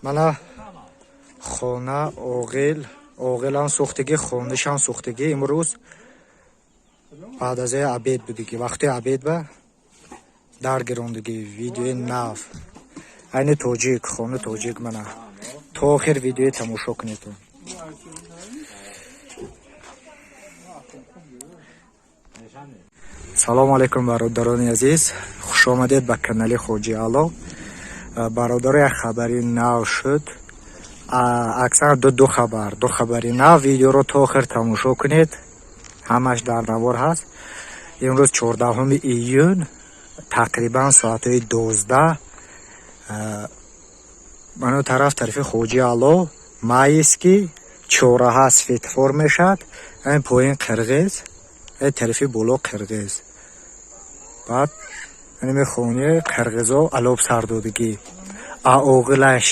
Мана хона оғил, оғилам сӯхтагӣ, хонашам сӯхтагӣ. Имрӯз баъд аз обед будагӣ, вақти обед ба даргирондагӣ. Видеои нав, айни тоҷик, хона тоҷик. Мана то охир видеои тамошо кунед. Салому алайкум, бародарони азиз, хушомадед ба канали Хоҷи Аъло. Бародаро, як хабари нав шуд, аксар ду хабар, ду хабари нав. Видеоро то охир тамошо кунед, ҳамаш дар навор ҳаст. Имрӯз 14 июн, тақрибан соатҳои 12, мано тараф, тарафи Хоҷи Аъло, Майский чораҳа, светофор мешавад, ин поин қирғиз, тарафи боло қирғиз. Баъд ҳамин хонаи қирғизо алоб сардодагӣ, а оғилаш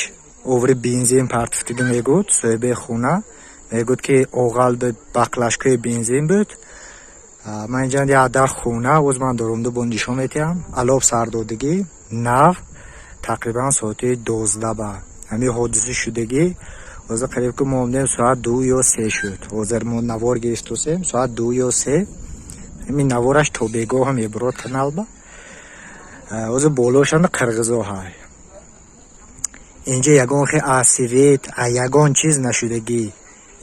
оври бензин партофтагӣ. Мегӯд соҳиби хона, мегӯд ки оғал баклажкаи бензин буд. Ман инҷа як дар хона оз ман доромду бо нишон метиҳам. Алоб сардодагӣ нав, тақрибан соати 12 ба ҳамин ҳодиса шудагӣ. Ҳозир қариб ки мо омдем, соат 2 ё 3 шуд. Ҳозир мо навор гирифтусем, соат 2 ё 3. Ҳамин навораш то бегоҳа мебурод каналба. Ҳозир болошанда қирғизо ҳай. Инҷа ягон хе а свет, а ягон чиз нашудагӣ.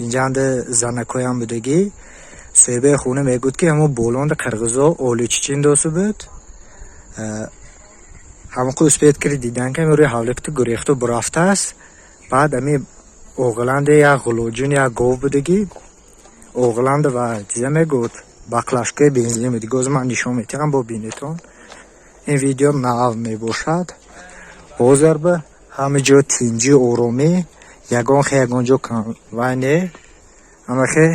Инҷанда занакоям будагӣ. Соҳибаи хона мегӯд, ки ҳамон болонда қирғизо оличичин досу буд. Ҳамон успеть кири дидан, ки рӯи ҳавликту гурехту бурафтааст. Баъд ами оғиланде як ғулоҷун, як гов будагӣ оғиланда ва чиза мегӯд, баклажкаи бензин буд. Гоз ман нишон метиҳам, бо бинетон. Ин видео нав мебошад. Ҳозир ба ҳама ҷо тинҷӣ, оромӣ, ягон хе ягон ҷо вай не, ҳамахе.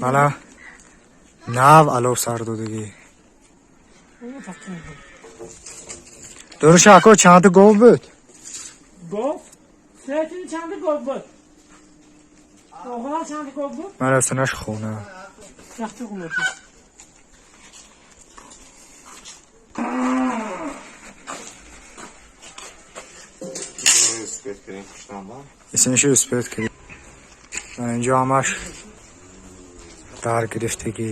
Мана нав алов сардодагӣ. Дуруша, ако, чандта гов буд? Гов? Сетин чанд гов буд? Оғлан чанд гов буд? Мана синаш хона. Яхти хона. Исмиши успеть кардем. Инҷо ҳамаш дар гирифтагӣ.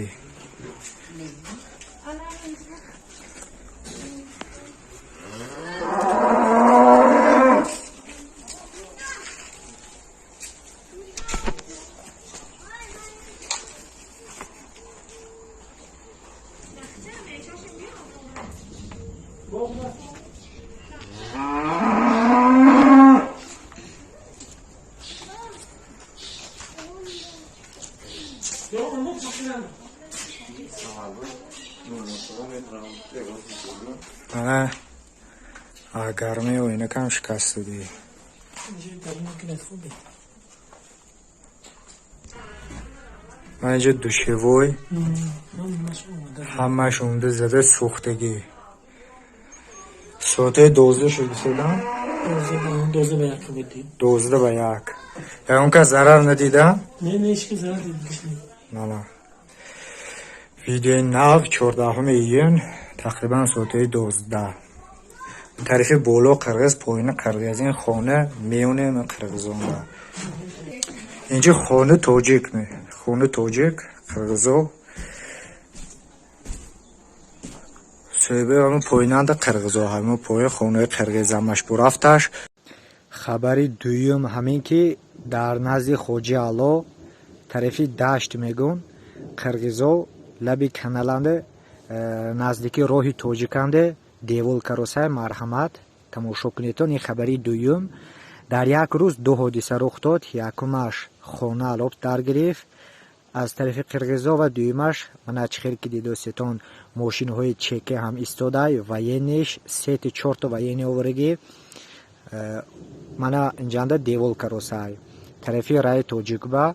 Мана гармии оинакам шикастагӣ. Мана инҷо душевой ҳамаш омда зада сӯхтагӣ. Соатҳои 12 шуд гуфтадам? 11:45 буд. 11:15. Ягон кас зарар надидам? Не, ҳеч ки зарар дидиш. Мана видеои нав, 14 июн, тақрибан соатҳои 12. Тарафи боло қирғиз, поини қирғиз. Ин хона меёнем қирғизонда. Инҷо хона тоҷик, хона тоҷик, қирғизо. Соҳиби ҳамон поинанда қирғизо, ҳамон поин хонаи қирғиз ҳамаш бурафташ. Хабари дуюм ҳамин ки дар назди Хоҷи Аъло, тарафи дашт мегӯн, қирғизо лаби каналанде, наздики роҳи тоҷиканде девол каросай. Марҳамат, тамошо кунедтон. Ин хабари дуюм. Дар як рӯз ду ҳодиса рух дод. Якумаш хона алоб даргирифт аз тарафи қирғизо ва дуюмаш мана чӣ хел ки дидостетон, мошинҳои чеке ҳам истодай, военныйш, сети чорто военный оварагӣ. Мана инҷанда девол каросай, тарафи раи тоҷикба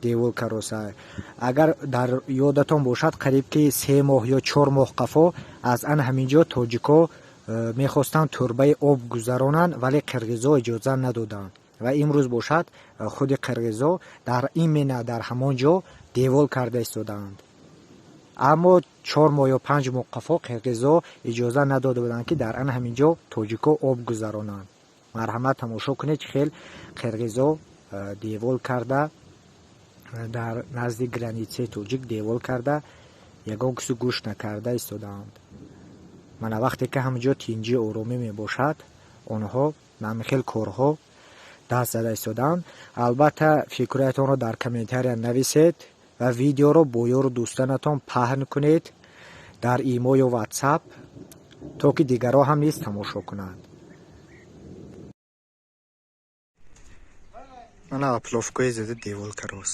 девол каросай. Агар дар ёдатон бошад, қариб ки 3 моҳ ё 4 моҳ қафо аз ан ҳамин ҷо тоҷико Мехостанд турбаи об гузаронанд, вале қирғизо иҷоза надоданд. Ва имрӯз бошад, худи қирғизо дар именно дар ҳамон ҷо девол карда истодаанд. Аммо 4 моҳ ё 5 моҳ қафо қирғизо иҷоза надода буданд, ки дар ана ҳамин ҷо тоҷико об гузаронанд. Марҳамат, тамошо кунед, чӣ хел қирғизо девол карда, дар назди границаи тоҷик девол карда, ягон кису гӯш накарда истодаанд. Мана, вақте ки ҳамин ҷо тинҷӣ, оромӣ мебошад, онҳо ба ҳамин хел корҳо даст зада истодаанд. Албатта, фикрҳоятонро дар комментария нависед ва видеоро бо ёру дӯстонатон паҳн кунед дар Имо ё Ватсап, то ки дигарҳо ҳам низ тамошо кунанд. Мана, оплёткаи зада, девол кароз.